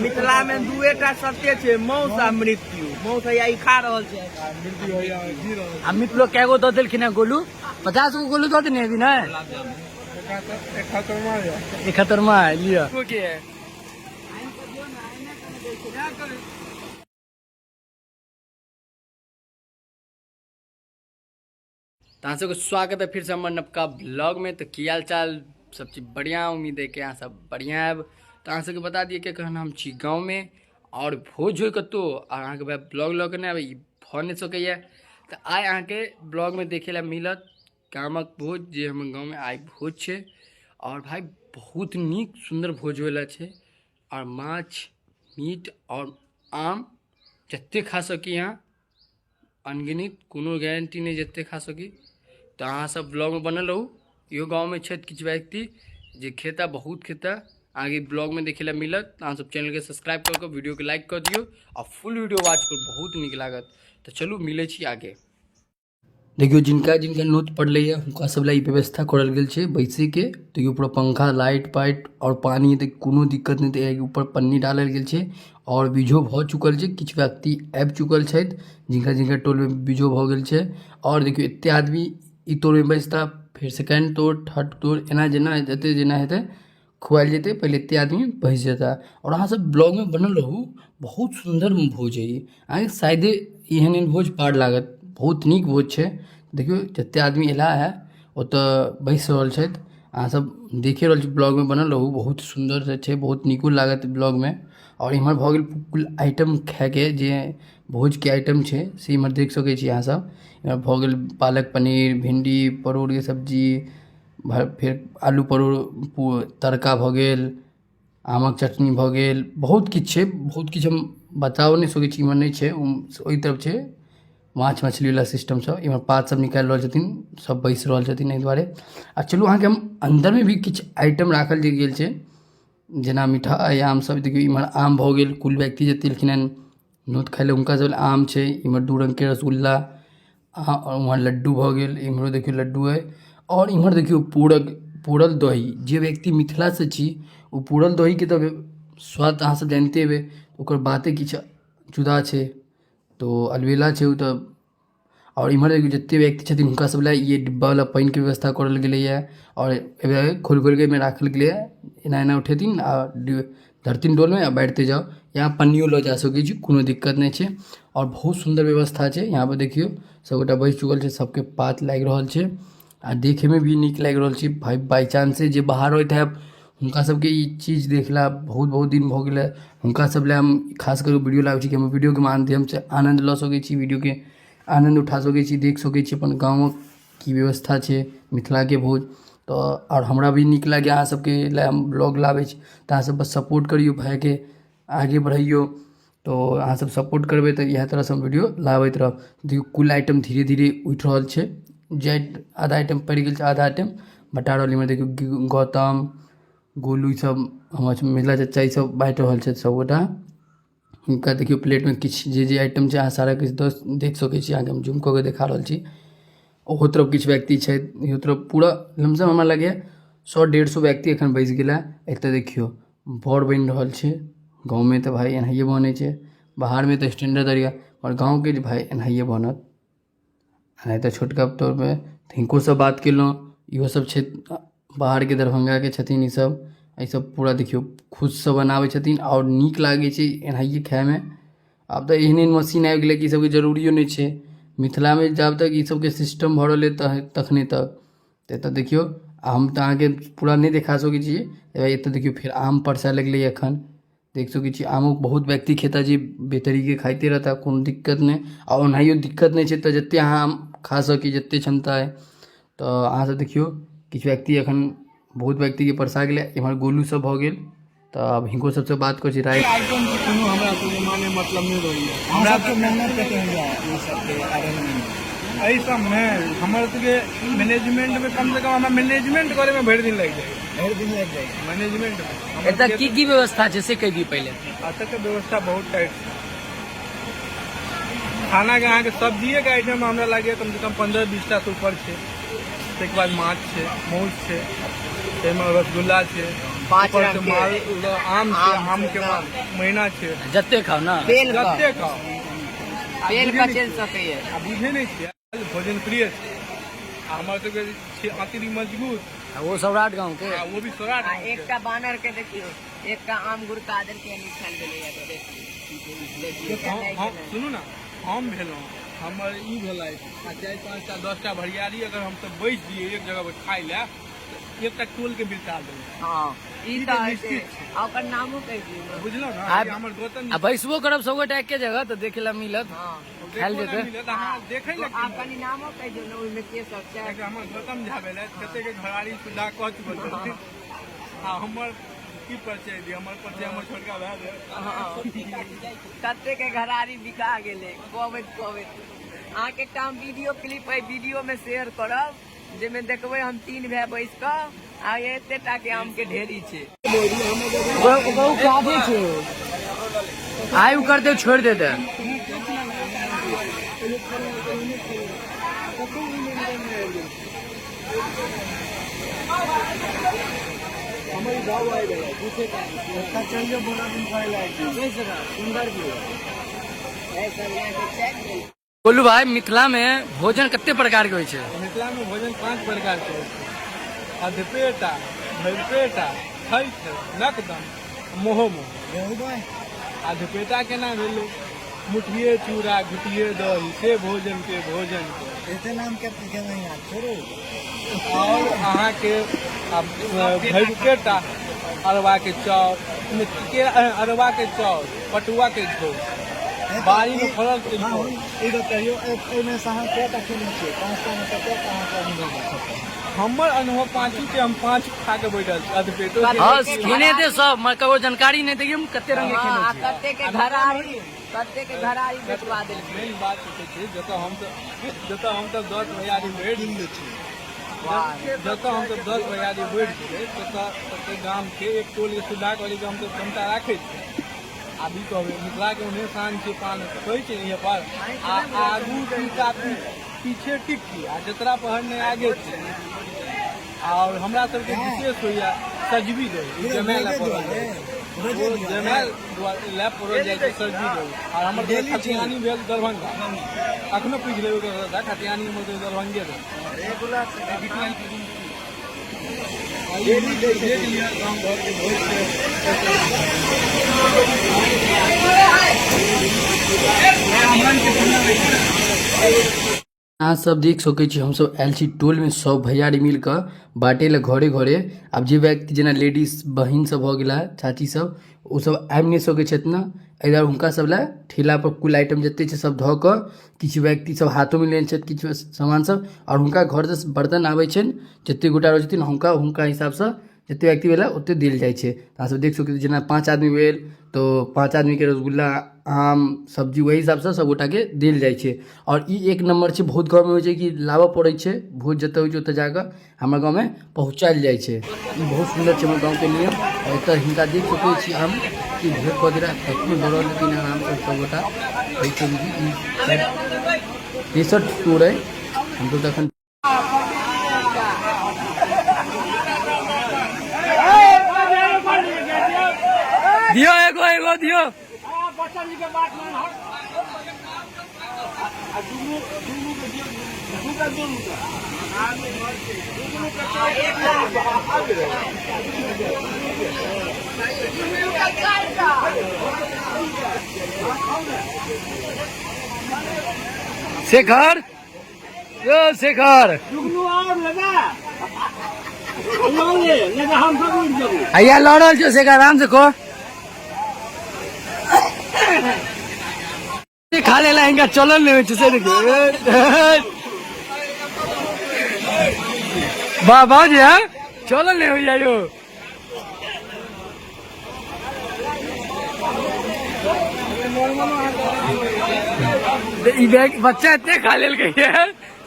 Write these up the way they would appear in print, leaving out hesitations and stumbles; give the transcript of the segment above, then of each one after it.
मिथिला में दुए टा सत्य छै, मौस आ मृत्यु। मौस हैया ई खा रहल छै। आ मित्र लोग कए गो दऽ देलखिन है गोलू? 50 गो गोलू दऽ देने हेबी ने? 71 है, लिअ। तऽ अहाँ सबके स्वागत है फिर से हमर नवका ब्लॉग में। तो की हाल चाल, सब चीज बढ़िया, उम्मीद है कि अहाँ सब बढ़िया आयब। तो अहाँ सबके बता दिए कि एखन हम छी गाँव में और भोज हो कतौ और अहाँके भाई ब्लॉग लऽ के नहि आबै, ई भऽ नहि सकैए। तऽ आइ अहाँके ब्लॉग में देखे ला मिलत गामक भोज, जे हमर गाँव में आइ भोज छै। और भाई बहुत नीक सुन्दर भोज होइला छै और माछ मीट और आम जते खा सकी अहाँ, अनगिनत, कोनो गारंटी नहि, जते खा सकी। तऽ अहाँ सब ब्लॉगमे बनल रहू। इहो गाँवमे छथि किछु व्यक्ति जे खेता, बहुत खेता, आगे ब्लॉगमे देखै लए मिलत। अहाँ सब चैनलके सब्सक्राइब कऽ कऽ वीडियोके लाइक कऽ दियौ आ फुल वीडियो वॉच करू, बहुत नीक लागत। तऽ चलू मिलै छी आगे। देखियौ जिनका जिनका नोत पड़लैए हुनका सब लए ई व्यवस्था करल गेल छै बैसैके। देखियौ पूरा पंखा लाइट पाइट आओर पानी तऽ कोनो दिक्कत नहि। तऽ ऊपर पन्नी डालल गेल छै आओर बीझो भऽ चुकल छै, किछु व्यक्ति आबि चुकल छथि जिनका जिनका टोलमे बीझो भऽ गेल छै। आओर देखियौ एते आदमी ई टोलमे बैसता, फेर सेकेंड टोल, थर्ड टोल, एना जेना जते जेना हेतै खुआएल जेतै, पहिले एते आदमी बैस जेता। आओर अहाँ सब ब्लॉगमे बनल रहू। बहुत सुन्दर भोज है ई, अहाँके शायदे एहन एहन भोज पार लागत, बहुत नीक भोज छै। देखियौ जते आदमी एला है ओतऽ बैस रहल छथि, अहाँ सब देखे रहल छी। ब्लॉगमे बनल रहू, बहुत सुन्दर छै, बहुत नीको लागत ब्लॉगमे। आओर इम्हर भऽ गेल कुल आइटम खायके, जे भोजके आइटम छै से इम्हर देख सकै छी अहाँ सब। इम्हर भऽ गेल पालक पनीर, भिंडी परोड़के सब्जी, फेर आलू परोड़ तड़का भऽ गेल, आमक चटनी भऽ गेल, बहुत किछु छै। बहुत किछु हम बताओ नहि सकै छी। इम्हर नहि छै, ओहि तरफ छै माछ मछलीवला सिस्टम सब। इम्हर पात सब निकालि रहल छथिन, सब बैसि रहल छथिन एहि दुआरे। आ चलू अहाँके हम अन्दरमे भी किछु आइटम राखल जे गेल छै, जेना मिठाइ आम सब। देखियौ इम्हर आम भऽ गेल, कुल व्यक्ति जतेक एलखिन हन नोत खाइ लए हुनका सब लए आम छै। इम्हर दू रङ्गके रसगुल्ला, उम्हर लड्डू भऽ गेल, इम्हरो देखियौ लड्डू अइ। आओर इम्हर देखियौ पूरक पूरल दही, जे व्यक्ति मिथिलासँ छी ओ पूरल दहीके तऽ स्वाद अहाँ सब जानिते हेबै, ओकर बाते किछु जुदा छै। तऽ ओ अलबेला छै ओ तऽ। आओर इम्हर देखियौ जतेक व्यक्ति छथिन हुनका सब लए ई डिब्बावला पानिके व्यवस्था करल गेलैए आओर खोलि खोलिके एहिमे राखल गेलैए। एना एना उठेथिन आ धरथिन डोलमे आ बाँटिते जाउ। यहाँ पन्नियो लऽ जा सकै छी, कोनो दिक्कत नहि छै आओर बहुत सुन्दर व्यवस्था छै। यहाँपर देखियौ सबगोटा बैस चुकल छै, सबके पात लागि रहल छै आ देखैमे भी नीक लागि रहल छै। भाय बाइ चांसे जे बाहर रहैत हैब हुनका सबके ई चीज देखला बहुत बहुत दिन भऽ गेलै। हुनका सब लए हम खास कऽ वीडियो लाबै छी कि हमर वीडियोके माध्यमसँ आनन्द लऽ सकै छी, वीडियोके आनन्द उठा सकै छी, देख सकै छी अपन गाँवक की व्यवस्था छै, मिथिलाके भोज। तऽ आओर हमरा भी नीक लागैए, अहाँ सबके लए हम ब्लॉग लाबै छी तऽ अहाँ सब बस सपोर्ट करियौ, भायके आगे बढ़ैयौ। तऽ अहाँ सब सपोर्ट करबै तऽ इएह तरहसँ हम वीडियो लाबैत रहब। देखियौ कुल आइटम धीरे धीरे उठि रहल छै, जे आधा आइटम पड़ि गेल छै आधा आइटम बटा रहल। इमहर देखियौ गौतम गोलू ई सब हमर मिथिला चचा ई सब बाँटि रहल छथि सबगोटा हुनका। देखियौ प्लेटमे किछु जे जे आइटम छै अहाँ सारा किछु दऽ देख सकै छी, अहाँके हम जूम कऽ कऽ देखा रहल छी। ओहो तरफ किछु व्यक्ति छथि, इहो तरफ पूरा लमसम हमरा लगैए 100 150 व्यक्ति एखन बैसि गेला। एतऽ देखियौ बर बनि रहल छै। गाँवमे तऽ भाय एनाहिए बनै छै, बाहरमे तऽ स्टैंडर्ड तरीका, पर गाँवके जे भाय एनाहिए बनत। नहि तऽ छोटका तौरमे हिनकोसँ बात केलहुँ, इहो सब छथि बाहरके, दरभंगाके छथिन ईसब। एहिसब पूरा देखियौ खुदसँ बनाबै छथिन आओर नीक लागै छै एनाहिए खाइमे। आब तऽ एहन एहन मशीन आबि गेलै कि ईसबके जरूरियो नहि छै मिथिलामे। जाब तक ईसबके सिस्टम भऽ रहलै तखने तक। तऽ एतऽ देखियौ हम तऽ अहाँके पूरा नहि देखा सकै छी। एतऽ देखियौ फेर आम परसै लगलै एखन, देख सकै छी आमो बहुत व्यक्ति खेता जे बेतरीके खाइते रहता, कोनो दिक्कत नहि। आ ओनाहियो दिक्कत नहि छै, तऽ जतेक अहाँ आम खा सकी, जतेक क्षमता अइ। तऽ अहाँसभ देखियौ किछु व्यक्ति एखन बहुत व्यक्तिके परसा गेलै। एम्हर गोलू सब भऽ गेल, तऽ आब हिनको सबसँ बात करै छी। राय आइटम के कोनो हमरा सबके माने मतलब नहि रहैया। हमरा सबके मेहनत कते होइया ई सबके अरेंजमेंट एहि सबमे? हमर सबके मैनेजमेंट में कम से कम हमरा मैनेजमेंट करे में भरि दिन लागि जाइए। भरि दिन लागि जाइए मैनेजमेंट में। एतऽ की की व्यवस्था छै से कहि दियौ पहिले। एतऽ के व्यवस्था बहुत टाइट छै खाना के। अहाँके सब्जिए के आइटम हमरा लागैए कम से कम 15-20 टा से ऊपर छै। ताहिके बाद माछ छै, मौस छै, ताहिमे रसगुल्ला छै। पाँच ऊपर से रंग के। माल आम छै, आम आम छै, के एकदम। महीना छै। जते खाउ ना। बेल के जते खाउ। बेल के चलि सकैए। आ बुझे नहि छियै, भोजन प्रिय छै आ हमर सबके छै अतिरिक्त मजबूत। आ ओ सौराठ गाँव के। आ वो भी सौराठ आ गाँव के। एकटा बानर के देखियौ, एकटा आम गुड़का देलकै, निछल गेलैए। तऽ देखियौ देखियौ, हम सुनू ने, हम भेलहुँ, हमर ई भेलै आ 4 5टा 10टा भरियारी अगर हमसब बैस जइयै एक जगह पर खाइ लए तऽ एकटा टोल के बिलटा देबै। हँ, ई ई तऽ तऽ हेतै। निश्चित छै। आ ओकर नामो कहि दियौ ने। बुझलहुँ ने? आब- ई हमर गौतम। आ बैसबो करब सबगोटा एके जगह तऽ देखे ला मिलत। हँ। खायल देखो ने जेतै। मिलत, अहाँ देखै लए। आ कनि नामो कहि दियौ ने, ओहिमे के सब छै? एक हमर गौतम झा भेलै, कते के घरारी सुधा कह चुकल छथिन। आ हमर की परिचय दी? हमर परिचय हमर छोटका भाय भेल। कते के घरारी बिका गेलै कहबैत कहबैत। अहाँके एकटा हम वीडियो क्लिप एहि वीडियो में शेयर करब, जाहिमे देखबै हम 3 भाय बैस कऽ आ एते टा के आम के ढेरी छै। आइ उ कर दे, छोड़ दे दे। बोलू भाई, मिथिला में भोजन कते प्रकार के होइ छै? मिथिला में भोजन 5 प्रकार के होइ छै: अधपेटा, भरिपेटा, थै थै, नकदम, मोहो मोह। अधपेटा केना भेलै? मुठिए चूड़ा घुटिए दही, से भोजन के भोजन के एते नाम के केना याद छोड़ू। और अहाँके भरिपेटा अरवा के चाउर, अरवा के चाउर, पटुआ के झोर, बाड़ी में फड़ल हँ, तिलकोर। ई बतैयौ, एहिमे से अहाँ कएटा खेने छियै? 5टा मे से कएटा अहाँके अनुभव छै? हमर अनुभव पाँचू के, हम 5 खा के बैठल छी, अधपेटो के। हँ, खेने थे सब, मगर ककरो जानकारी नहीं थे कि हम कते रंग के हँ, आ खेने छियै। कते के घरारी, कते के घरारी बेचवा देलकै। मेन बात होइ छै, जतऽ हमसब 10 भैयारी बैठ जतऽ हमसब 10 भैयारी बैठ जेबै, ततऽ तते गाम के एक टोल के सुविधा करै के हमसब क्षमता राखै छियै। आब ई कहबै, मिथिला के ओहने शान छै पान कहै छै यहाँ पर आ आगू टीका पीछे टिक्की आ जतरा पहर नहि आगे छै। और हमरा सबके विशेष होइया सजबी दही, ई जमाय लए पड़ल जाइ छै। ओ जमाय लए पड़ल जाइ छै सजबी दही। और हमर सबके खतियानी भेल दरभंगा। अखनो पूछि लेबै ककरो, खतियानी हमर सबके दरभंगे भेल। देख लिअ गाँव घरके भोज के। अहाँ सब देख सकै छी, हमसब आयल छी टोल में सब भैयारी मिल कऽ बाँटे लए घरे घरे। आब जे व्यक्ति जेना लेडीज बहिन सब भऽ गेला, चाची सब, ओ सब आबि नहि सकै छथि ने एहि दुआरे हुनका सब लए ठेला पर कुल आइटम जते छै सब धऽ कऽ किछु व्यक्ति सब हाथोमे लेने छथि किछु सामान सब, आओर हुनका घरसँ बर्तन आबै छनि। जते गोटा रहै छथिन, हुनका हुनका हिसाबसँ जते व्यक्ति भेला ओते देल जाइ छै। अहाँ सब देख सकै छी, जेना 5 आदमी भेल तऽ 5 आदमीके रसगुल्ला, आम, सब्जी, ओहि हिसाबसँ सब गोटाके देल जाइ छै। आओर ई एक नम्बर छै। बहुत गाँवमे होइ छै कि लाबऽ पड़ै छै, भोज जतऽ होइ छै ओतऽ जाकऽ। हमर गाँवमे पहुँचायल जाइ छै। ई बहुत सुन्दर छै हमर गाँवके नियम। आओर एतऽ हिनका देख सकै छी हम कि ढेर कऽ देला, तखनो दौड़ल लेकिन आरामसँ सब गोटा देख सकै छी। ई तेसर टूर अइ, हमसब तखन दियौ, एगो एगो दियौ। शेखर, यो शेखर, हैया लड़ल छौ। शेखर, आराम से खो। खा लेला, हिनका चलल नहि होइ छै से। देखियौ बाबा जी, हाँ, चलल नहि होइया यौ। ई बैग बच्चा एते खा लेलकै ये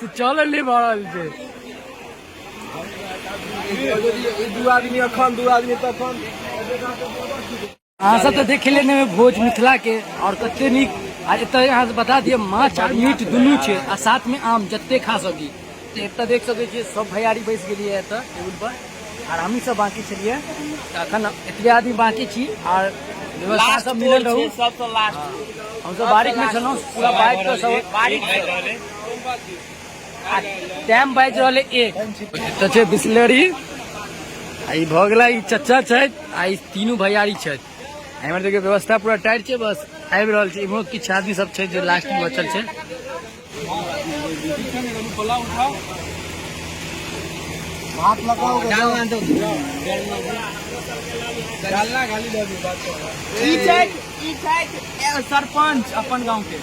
से चलल नहि भऽ रहल छै। 2 आदमी अखन, 2 आदमी तखन। अहाँ सब तऽ देख लेने में भोज मिथिला के और कते नीक। आ एतऽ अहाँ से बता दिअ, माछ आ मीट दुनू छै आ साथ में आम, जते खा सकी। तऽ एतऽ देख सकै छियै, सब भैयारी बैस गेलियै एतऽ टेबुल पर। आर हमही सब बाकी छलियै। तऽ अखन एतबे आदमी बाकी छी आर व्यवस्था सब मिलल रहू। सबसँ लास्ट हमसब बारिक में छलहुँ, पूरा बाइक पर सब बारिक। आ टाइम बाजि रहल है 1। एतऽ छै बिसलेरी आ ई भऽ गेलै, ई चचा छथि आ ई तीनू भैयारी छथि। आ इम्हर देखियौ व्यवस्था पूरा टाइट छै, बस आबि रहल छै। इम्हरो किछु आदमी सब छै जे लास्ट में बचल छै। हाथ लगाओ। डालना खाली दऽ दियौ बात करू। ई छै सरपंच अपन गांव के,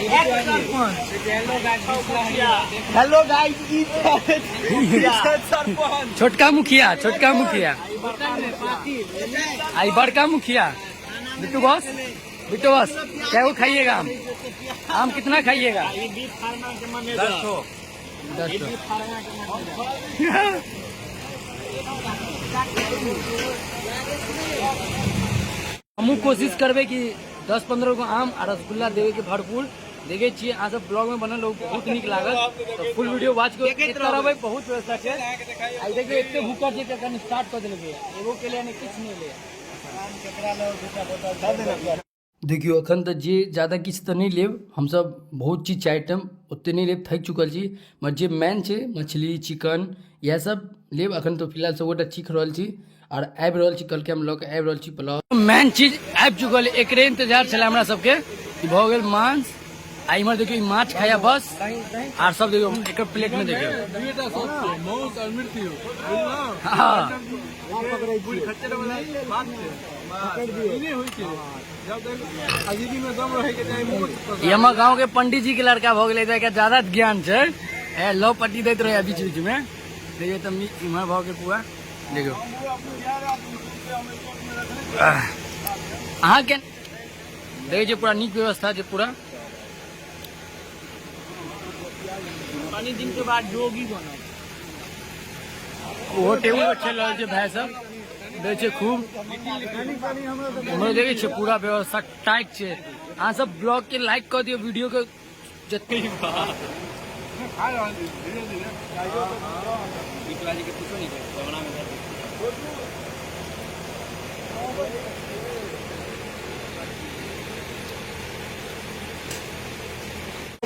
एक सरपंच। हेलो गाइस, ई छै सरपंच। छोटका मुखिया, छोटका मुखिया आई, बड़का मुखिया। बिट्टू बॉस, बिट्टू बॉस, क्या वो खाइएगा आम? आम कितना खाइएगा? 10 ठो। हमहूँ कोशिश करबै कि 10-15 गो आम आ रसगुल्ला देवे के भरपूर। देखै छियै, अहाँ सब ब्लॉग में बनल रहू, बहुत नीक लागत। तऽ फुल वीडियो वॉच करू, एतऽ रहबै, बहुत व्यवस्था छै। आइ देखियौ, एते भूखल छै कि एखन स्टार्ट कऽ देलकै, एगो के लिए नहि, किछु नहि एलै। देखियौ, एखन तऽ जे ज्यादा किछु तऽ नहि लेब हमसब, बहुत चीज छै आइटम, ओते नहि लेब, थाकि चुकल छी। मगर जे मेन छै, मछली, चिकन, इएह सब लेब। एखन तऽ फिलहाल सबगोटा चीख रहल छी आर आबि रहल छी। कहलकै हम लऽ कऽ आबि रहल छी। पुलाव मेन चीज आबि चुकल, एकरे इंतजार छलै हमरा सबके। ई भऽ गेल मांस आ इम्हर देखियौ, ई माछ खाया बस। आर सब देखियौ, एकर प्लेट में देखियौ। दुएटा शब्द छै, मौत और मृत्यु, बुझलहुँ? हँ। बुझ खच्चर वाला बात छै, ई नहि होइ छै। जब तक आजिदी में दम रहे के चाही मौत। ई हमर गाँव के पंडित जी के लड़का भऽ गेलै तऽ एकरा ज्यादा ज्ञान छै। ए लौ पट्टी दैत रहै बीच बीच में। देखियौ तऽ इम्हर भऽ गेल पूरा। देखियौ अहाँके, देखै छियै, पूरा नीक व्यवस्था छै पूरा। कनी दिन के बाद जोगी बनल। ओहो टेबुल पर चलि रहल छै भाय सब। दै छै खूब। इम्हर देखै छियै, पूरा व्यवस्था टाइट छै। अहाँ सब ब्लॉग के लाइक कऽ दियौ, वीडियो के जते। खा रहल छी धीरे धीरे। विकला जी के पूछो नहीं, कैमरा में धर दे।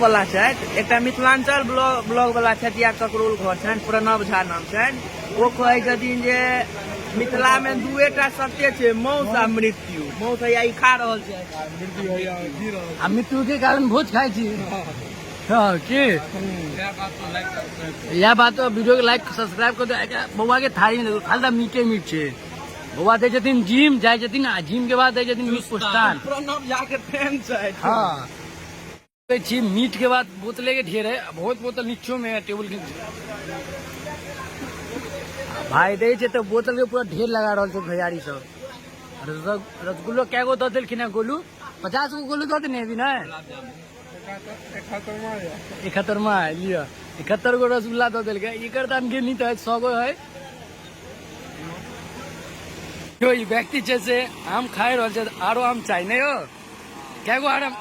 वाला छथि एकटा मिथिलांचल ब्लॉग, ब्लॉग वाला छथि या ककरोल घर छनि, प्रणव झा नाम छनि। ओ कहै छथिन जे मिथिला मे दुएटा सत्य छै, मौत आ मृत्यु। मौत हैया ई खा रहल छै। मृत्यु हैया जी रहल। आ मृत्यु के कारण भोज खाइ छी। हँ की? इएह बात पर लाइक सब्सक्राइब। इएह बात पर वीडियो के लाइक सब्सक्राइब कर दो। एकरा बौआ के थारी में देखो, खाली मीटे मीट छै। बौआ दै छथिन, जिम जाइ छथिन आ जिम के बाद दै छथिन मीट पुस्तान। प्रणव झा के फैन छथि। हाँ, दै छी। मीट के बाद बोतले के ढेर है, बहुत बोतल नीचो में है टेबुल के। भाई दै छै तऽ बोतल के पूरा ढेर लगा रहल छै भैयारी सब। रसगुल्लो कै गो दऽ देलखिन है गोलू? 50 गो गोलू दऽ देने हेबी ने? 71मा यऽ। 71मा है। लिअ, 71 गो रसगुल्ला दऽ देलकै। एकर दाम के नहीं तऽ 100 गो है। यो ई व्यक्ति छै से आम खाइ रहल छै, आरो आम चाही नहि हो? कै गो आम,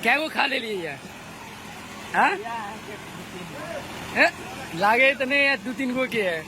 कै गो खा लेलियै ये? हाँ? ए, लागे तऽ नहि है, दू तीन गो के है।